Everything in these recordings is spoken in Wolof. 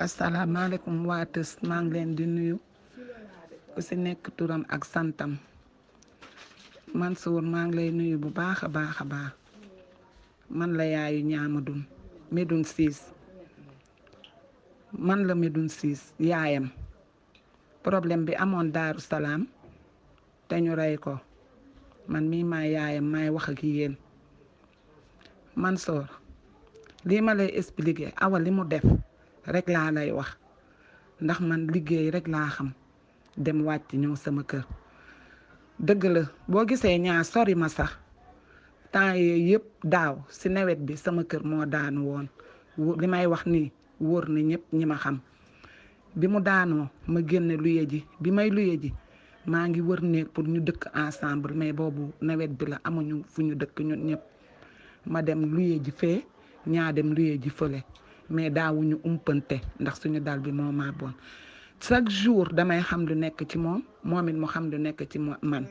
asalaamaaleykum waa Teuss maa ngi leen di nuyu ku si nekk turam ak santam Mansour maa ngi lay nuyu bu baax a baax man la yaayu ñaamadun Médoune Ciss man la Médoune Ciss yaayam problème bi amoon Daaru Salaam te ñu rey ko man mii maa yaayam maay wax ak yéen Mansour lii ma lay expliquer awa li mu def rek laa lay wax ndax man liggéey rek laa xam dem wàcc ñëw sama kër dëgg la boo gisee ñaa sori ma sax temps yii yëpp daaw si nawet bi sama kër moo daanu woon li may wax nii wóor na ñëpp ñi ma xam bi mu daanoo ma génne luye ji bi may luye ji maa ngi wër néeg pour ñu dëkk ensemble mais boobu nawet bi la amuñu fu ñu dëkk ñun ñëpp ma dem luye ji fee ñaa dem luye ji fële mais daawuñu umpante ndax suñu dal bi moo maaboon chaque jour damay xam lu nekk ci moom moom it mu xam lu nekk ci man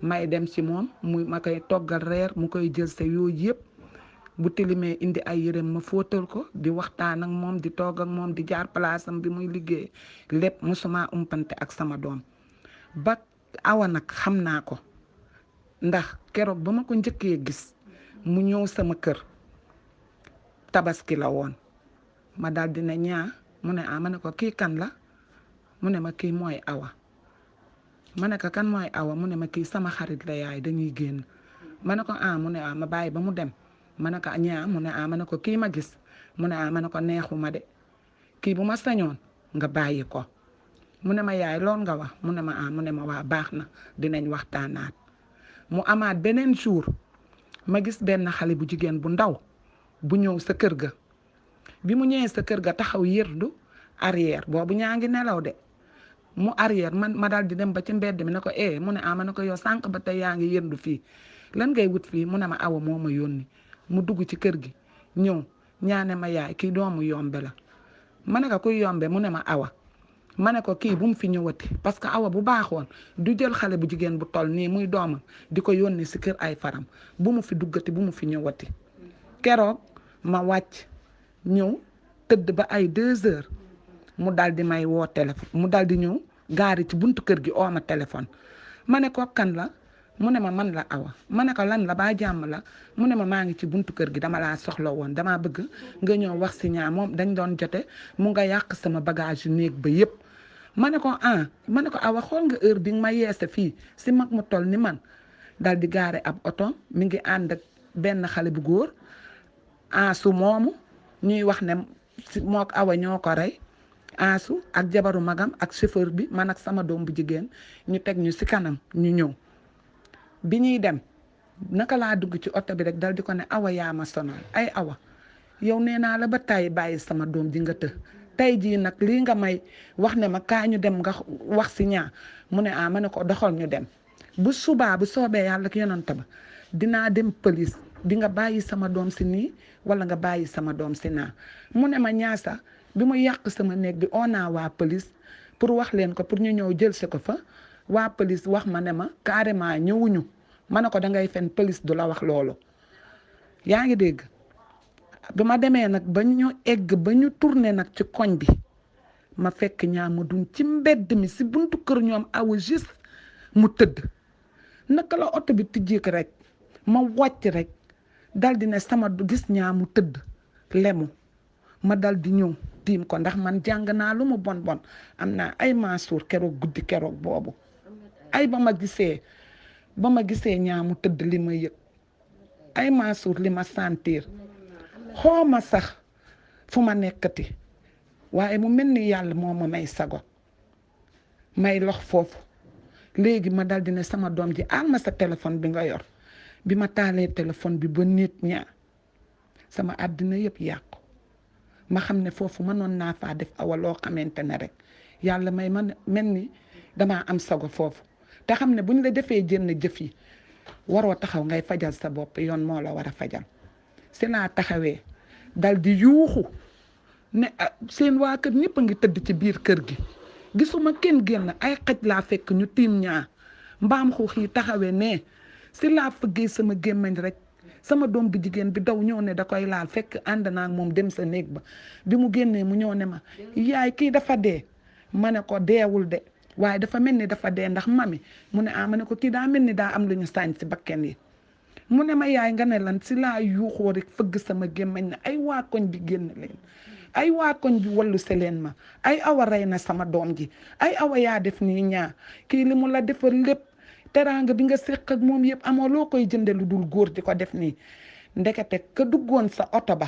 may dem ci moom ma koy toggal reer mu koy jël sa yooyu yëpp bu tilimee indi ay yërem ma fóotal ko di waxtaan ak moom di toog ak moom di jaar palaasam bi muy liggéey lépp musuma umpante ak sama doom ba awa nag xam naa ko ndax keroog ba ma ko njëkkee gis mu ñëw sama kër tabaski la woon ma dal di ne ñaa mu ne ma ne ko kii kan la mu ne ma kii mooy awa ma ne ko kan mooy awa mu ne ma kii sama xarit la yaay dañuy génn ma ne ko mu ne ma bàyyi ba mu dem ma ne ko ñaa mu ne ma ne ko kii ma gis mu ne ma ne ko neexuma de kii bu ma sañoon nga bàyyi ko mu ne ma yaay lool nga wax mu ne ma mu ne ma waa baax na dinañ waxtaanaat mu amaat beneen jour ma gis benn xale bu jigéen bu ndaw bu ñëw sa kër ga bi mu ñëwee sa kër ga taxaw yërdu arrière boobu ñaa ngi nelaw de mu arrière ma daal di dem ba ci mbedd mi ne ko mu ne ma ne ko yow sànq ba tey yaa ngi yërdu fii lan ngay wut fii mu ne ma awa moo ma yónni mu dugg ci kër gi ñëw ñaane ma yaay kii doomu yombe la ma ne ko kuy yombe mu ne ma awa ma ne ko kii bu mu fi ñëwati parce que awa bu baaxoon du jël xale bu jigéen bu toll nii muy doomam di ko yónni si kër ay faram bu mu fi duggati bu mu fi ñëwati keroog ma wàcc ñëw tëdd ba ay 2 heures mu dal di may woo téléphone mu dal di ñëw gaari ci buntu kër gi oo ma téléphone ma ne ko kan la mu ne ma man la awa ma ne ko lan la baa jàmm la mu ne ma maa ngi ci buntu kër gi dama laa soxla woon dama bëgg nga ñëw wax si ñaa moom dañ doon jote mu nga yàq sama bagage yu néeg ba yëpp ma ne ko ma ne ko awa xool nga heure bi nga ma yeese fii si mag mu toll ni man dal di gaare ab oto mi ngi ànd ak benn xale bu góor Ansu moomu ñuy wax ne mook awa ñoo ko rey Ansu ak jabaru magam ak chauffeur bi man ak sama doom bu jigéen ñu teg ñu si kanam ñu ñëw bi ñuy dem naka laa dugg ci oto bi rek dal di ko ne awa yaa ma sonal ay awa yow nee naa la ba tàyyi bàyyi sama doom ji nga tey jii nag lii nga may wax ne ma kaa ñu dem nga wax si ñaa mu ne ma ne ko doxal ñu dem bu subaa bu soobee yàlla ak yonent ba dinaa dem police di nga bàyyi sama doom si nii wala nga bàyyi sama doom si naa mu ne ma ñaasa bi mu yàq sama néeg bi on a waa police pour wax leen ko pour ñu ñëw jël si ko fa waa police wax ma ne ma carrément ñëwuñu ma ne ko dangay fen police du la wax loolu yaa ngi dégg bi ma demee nag ba ñu egg ba ñu tourné nag ci koñ bi ma fekk ñaa ma dun ci mbedd mi si buntu kër ñoom awa juste mu tëdd naka la oto bi tijjeek rek ma wàcc rek dal di ne sama gis ñaa mu tëdd lemu ma dal di ñëw tiim ko ndax man jàng naa lu mu bon bon am naa ay Mansour keroog guddi keroog boobu ay ba ma gisee ñaa mu tëdd li ma yëg ay Mansour li ma sentir xooma sax fu ma nekkati waaye mu mel ni yàlla moo ma may sago may lox foofu léegi ma dal di ne sama doom ji aal ma sa téléphone bi nga yor bi ma taalee téléphone bi ba nit ñaa sama àddina yëpp yàqu ma xam ne foofu mënoon naa faa def awa loo xamante ne rek yàlla may man mel ni damaa am sago foofu te xam ne bu ñu la defee jënn jëf yi waroo taxaw ngay fajal sa bopp yoon moo la war a fajal si laa taxawee dal di yuuxu ne seen waa kër ñëpp a ngi tëdd ci biir kër gi gisuma kenn génn ay xaj laa fekk ñu tiim ñaa mbaam xuux yi taxawee ne si laa fëggee sama gémmañ rek sama doom bu jigéen bi daw ñëw ne da koy laal fekk ànd naa ak moom dem sa néeg ba bi mu génnee mu ñëw ne ma yaay kii dafa dee ma ne ko deewul de waaye dafa mel ni dafa dee ndax mami mu ne ma ne ko kii daa mel ni daa am lu ñu saañ si bakken yi mu ne ma yaay nga ne lan si laa yuuxoo rek fëgg sama gémmañ ne ay waa koñ bi génn leen ay waa koñ bi wallu se leen ma ay awa rey na sama doom ji ay awa yaa def nii ñaa kii li mu la defal lépp teraanga bi nga séq ak moom yëpp amoo loo koy jënde lu dul góor di ko def nii ndekete ka duggoon sa oto ba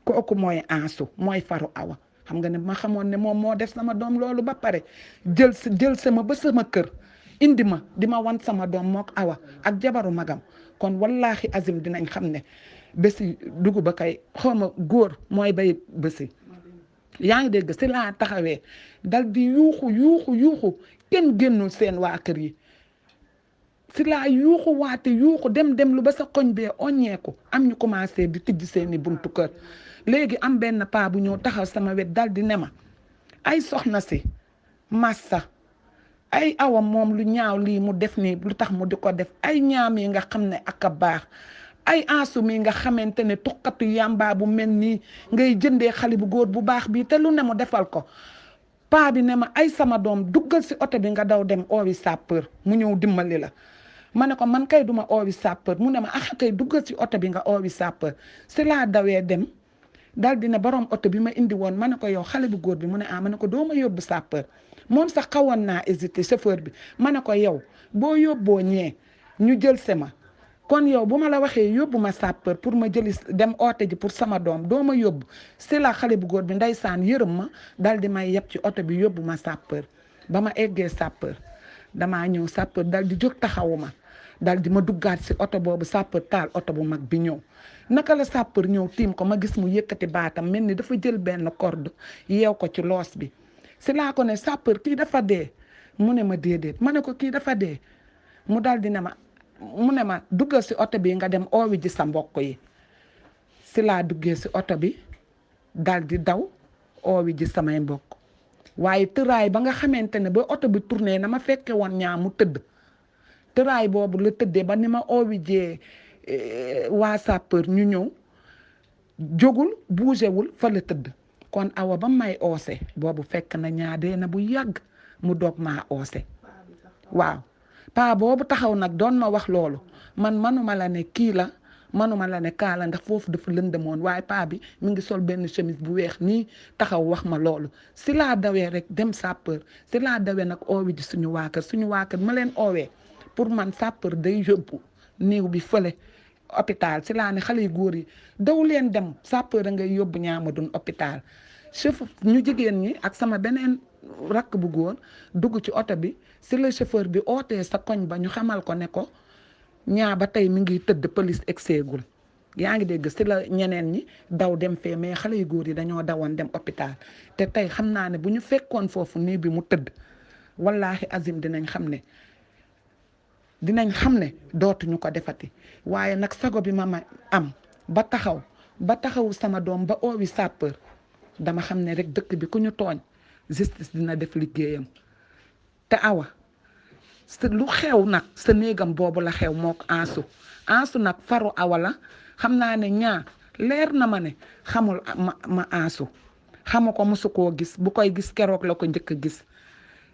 kooku mooy Ansu mooy faru awa xam nga ne ma xamoon ne moom moo def sama doom loolu ba pare jël sama ba sama kër indi ma di ma wan sama doom mook awa ak jabaru magam kon wallaahi azim dinañ xam ne bési dugub ba kay xawma góor mooy bay bési yaa ngi dégg si laa taxawee dal di yuuxu kenn génnul seen waa kër yi si laa yuuxu waate yuuxu dem lu ba sa koñ bee oññeeku am ñu commencé di tijji seeni buntu kër léegi am benn paa bu ñëw taxaw sama wet dal di ne ma ay soxna si massa ay awa moom lu ñaaw lii mu def nii lu tax mu di ko def ay ñaam yi nga xam ne ak a baax ay Ansu mi nga xamante ne tukkatu yàmbaa bu mel nii ngay jëndee xale bu góor bu baax bii te lu ne mu defal ko paa bi ne ma ay sama doom duggal si oto bi nga daw dem oowi sapeur mu ñëw dimbali la ma ne ko man kay duma oowi sapeur mu ne ma kay duggal si oto bi nga oowi sapeur si laa dawee dem dal di ne borom oto bi ma indi woon ma ne ko yow xale bu góor bi mu ne ma ne ko doo ma yóbbu sapeur moom sax xawoon naa hésité chauffeur bi ma ne ko yow boo yóbboo ñee ñu jël sama kon yow bu ma la waxee yóbbu ma sapeur pour ma jëli dem oote ji pour sama doom doo ma yóbbu si la xale bu góor bi ndeysaan yërëm ma dal di may yeb ci oto bi yóbbu ma sapeur ba ma eggee sapeur damaa ñëw sapeur dal di jóg taxawu ma dal di ma duggaat si oto boobu sapeur taal oto bu mag bi ñëw naka la sapeur ñëw tiim ko ma gis mu yëkkati baatam mel ni dafa jël benn corde yeew ko ci loos bi si laa ko ne sapeur kii dafa dee mu ne ma déedéet ma ne ko kii dafa dee mu dal di ne ma duggal si oto bi nga dem oowi ji sa mbokk yi si laa duggee si oto bi dal di daw oowi ji samay mbokk waaye tëraay ba nga xamante ne ba oto bi tourné na ma fekke woon ñaa mu tëdd tëraay boobu la tëddee ba ni ma oowi jee waa sapeur ñu ñëw jógul bougéwul fa la tëdd kon awa ba may oose boobu fekk na ñaa dee na bu yàgg mu doog maa oose waaw paa boobu taxaw nag doon ma wax loolu man manuma la ne kii la manuma la ne kaa la ndax foofu dafa lëndëmoon waaye paa bi mi ngi sol benn chemise bu weex nii taxaw wax ma loolu si laa dawee rek dem sapeur si laa dawee nag oowi ji suñu waa kër ma leen oowee pour man sapeur day yóbbu néew bi fële hôpital si laa ne xale yu góor yi daw leen dem sapeur a ngay yóbbu ñaamadun hôpital chauffeur ñu jigéen ñi ak sama beneen rakk bu góor dugg ci oto bi si la chauffeur bi ootee sa koñ ba ñu xamal ko ne ko ñaa ba tey mi ngi tëdd police exeegul yaa ngi dégg si la ñeneen ñi daw dem fee mais xale yu góor yi dañoo dawoon dem hôpital te tey xam naa ne bu ñu fekkoon foofu nii bi mu tëdd wallaahi azim dinañ xam ne dootuñu ko defati waaye nag sago bi ma am ba taxaw sama doom ba oowi sapeur dama xam ne rek dëkk bi ku ñu tooñ justice dina def liggéeyam te awa lu xew nag sa néegam boobu la xew moo ko Ansu nag faru awa la xam naa ne ñaa leer na ma ne xamul ma Ansu xamu ko mosu koo gis bu koy gis keroog la ko njëkk a gis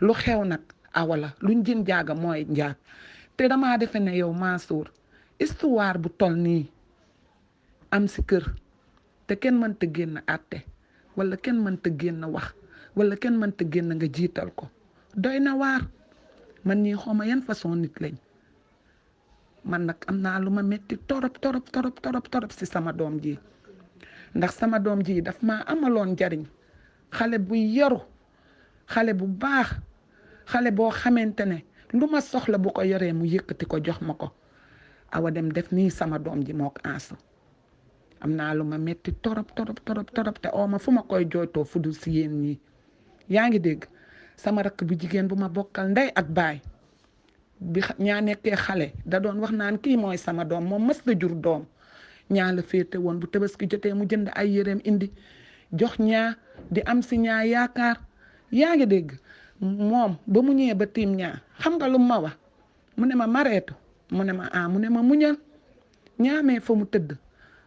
lu xew nag awa la luñ jën jaaga mooy njaag te damaa defe ne yow Mansour histoire bu tol nii am si kër te kenn mënta génn àtte wala kenn mënta génn wax wala kenn mënta génn nga jiital ko doy na waar man ñii xawma yan façon nit lañ man nag am naa lu ma metti torop si sama doom ji ndax sama doom ji daf maa amaloon njariñ xale bu yaru xale bu baax xale boo xamante ne lu ma soxla bu ko yoree mu yëkkati ko jox ma ko awa dem def nii sama doom ji moo ko Ansu am naa lu ma metti torop te ooma fu ma koy jooytoo fu dul si yéen ñii yaa ngi dégg sama rakk bu jigéen bu ma bokkal ndey ak baay bi ñaa nekkee xale da doon wax naan kii mooy sama doom moom mës la jur doom ñaa la féete woon bu tabaski jotee mu jënd ay yéreem indi jox ñaa di am si ñaa yaakaar yaa ngi dégg moom ba mu ñëwee ba tiim ñaa xam nga lu ma wax mu ne ma mareetu mu ne ma mu ne ma muñal ñaamee fa mu tëdd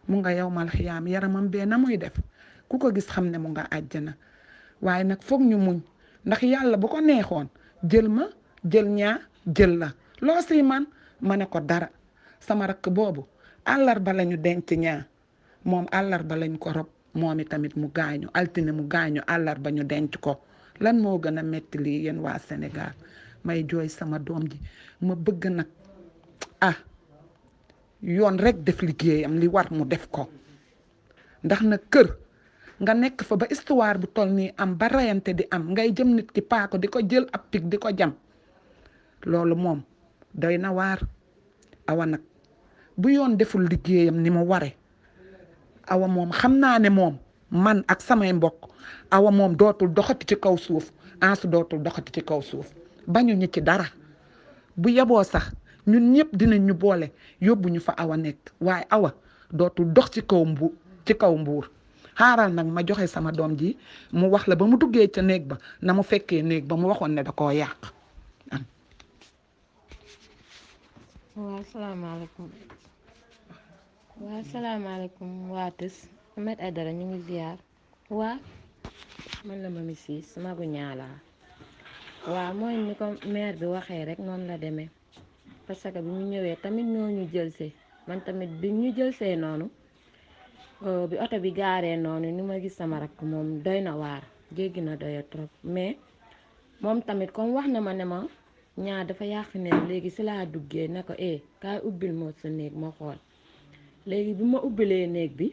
mu nga yow mal xiyaam yaramam bee na muy def ku ko gis xam ne mu nga àjjana waaye nag foog ñu muñ ndax yàlla bu ko neexoon jël ma jël ñaa jël la loo si man ma ne ko dara sama rakk boobu àllarba lañu denc ñaa moom àllarba lañ ko rob moom itamit mu gaañu altine mu gaañu àllarba ñu denc ko lan moo gën a metti lii yéen waa Sénégal may jooy sama doom ji ma bëgg nag yoon rek def liggéeyam li war mu def ko ndax nag kër nga nekk fa ba histoire bu toll nii am ba rayante di am ngay jëm nit ki paako di ko jël ab pig di ko jam loolu moom doy na waar awa nag bu yoon deful liggéeyam ni mu ware awa moom xam naa ne moom man ak samay mbokk awa moom dootul doxati ci kaw suuf Ansu dootul doxati ci kaw suuf bañu ñu ci dara bu yeboo sax ñun ñëpp dinañ ñu boole yóbbu ñu fa awa nekk waaye awa dootul dox ci kaw mbuur xaaral nag ma joxe sama doom ji mu wax la ba mu duggee ca néeg ba na mu fekkee néeg ba mu waxoon ne da koo yàq am waaw salaamaaleykum waa tës Ahmed Aidara ñu ngi ziar waa man la Mamy Ciss magu ñaalaa waaw mooy ni ko maire bi waxee rek noonu la demee parce que bi ñu ñëwee tamit ñoo ñu jëlsee man tamit bi ñu jëlsee noonu bi oto bi gaaree noonu ni ma gis sama rakk moom doy na waar jéggi na doya trop mais moom tamit comme wax na ma ne ma ñaar dafa yàq néeg léegi si laa duggee ne ko kaay ubbil moo sa néeg ma xool léegi bi ma ubbilee néeg bi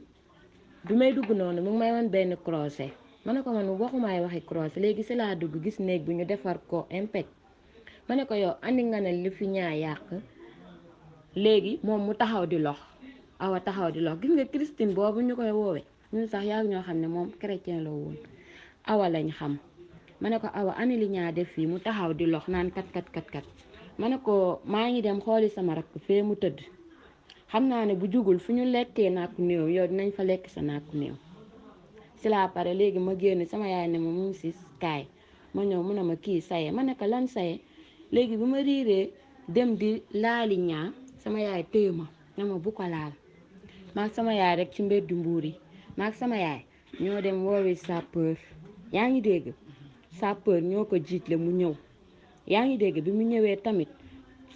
may dugg noonu mu ngi may wan benn crochet ma ne ko man waxumaay waxi crochet léegi si laa dugg gis néeg bi ñu defar ko impec ma ne ko yow andi nga ne li fi ñaa yàq léegi moom mu taxaw di lox awa taxaw di lox gis nga Christine boobu ñu koy woowe ñun sax yàgg ñoo xam ne moom chrétien la woon awa lañ xam ma ne ko awa ani li ñaa def fii mu taxaw di lox naan kat ma ne ko maa ngi dem xooli sama rakk fee mu tëdd xam naa ne bu jugul fu ñu lekkee nàkku néew yow dinañ fa lekk sa nàkku néew si laa pare léegi ma génn sama yaay ne ma mu si kaay ma ñëw mu ne ma kii saye ma ne ko lan saye léegi bi ma riiree dem di laali ñaa sama yaay téye ma ne ma bu ko laal maag sama yaay rek ci mbeddu mbuur yi maag sama yaay ñoo dem woowi sapeur yaa ngi dégg sapeur ñoo ko jiitle mu ñëw yaa ngi dégg bi mu ñëwee tamit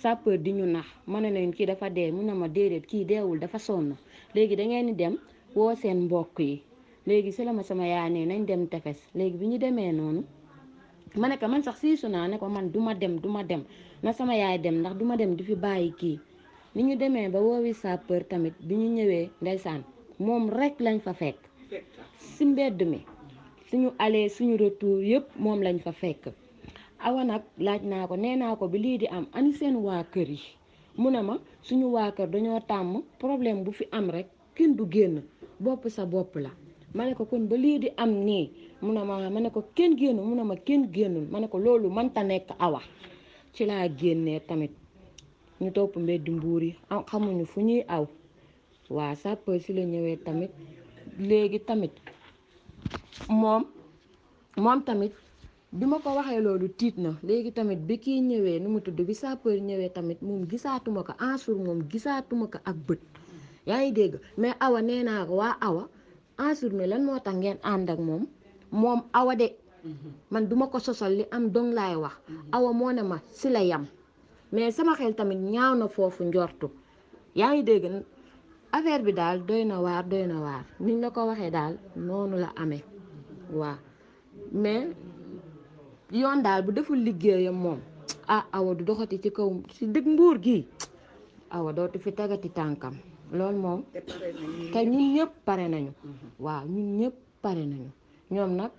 sapeur di ñu nax ma ne leen kii dafa dee mu ne ma déedéet kii deewul dafa sonn léegi da ngeen di dem woo seen mbokk yi léegi si la ma sama yaay ne nañ dem tefes léegi bi ñu demee noonu ma ne ko man sax siisu naa ne ko man duma dem na sama yaay dem ndax duma dem di fi bàyyi kii ni ñu demee ba woowi sapeur tamit bi ñu ñëwee ndeysaan moom rek lañ fa fekk si mbedd mi suñu aller suñu retour yëpp moom lañ fa fekk awa nag laaj naa ko nee naa ko bi lii di am ani seen waa kër yi mu ne ma suñu waa kër dañoo tàmm problème bu fi am rek kenn du génn bopp sa bopp la ma ne ko kon ba lii di am nii mu ne ma ne ko kenn génn mu ne ma kenn génnul ma ne ko loolu mënta nekk awa ci laa génnee tamit ñu topp mbeddi mbuur yi xamuñu fu ñuy aw waa sapeur si la ñëwee tamit léegi tamit moom tamit bi ma ko waxee loolu tiit na léegi tamit bi kii ñëwee nu mu tudd bi sapeur ñëwee tamit moom gisaatuma ko Ansur moom gisaatuma ko ak bët yaa ngi dégg mais awa nee naa ko waa awa Ansur mi lan moo tax ngeen ànd ak moom awa de man duma ko sosal li am dong laay wax awa moo ne ma si la yam mais sama xel tamit ñaaw na foofu njortu yaa ngi dégg affaire bi daal doy na waar niñ la ko waxee daal noonu la amee waaw mais yoon daal bu deful liggéeyam moom awa du doxati ci kaw ci digg mbuur gi awa dootu fi tegati tànkam loolu moom te ñun ñëpp pare nañu waaw ñun ñëpp pare nañu ñoom nag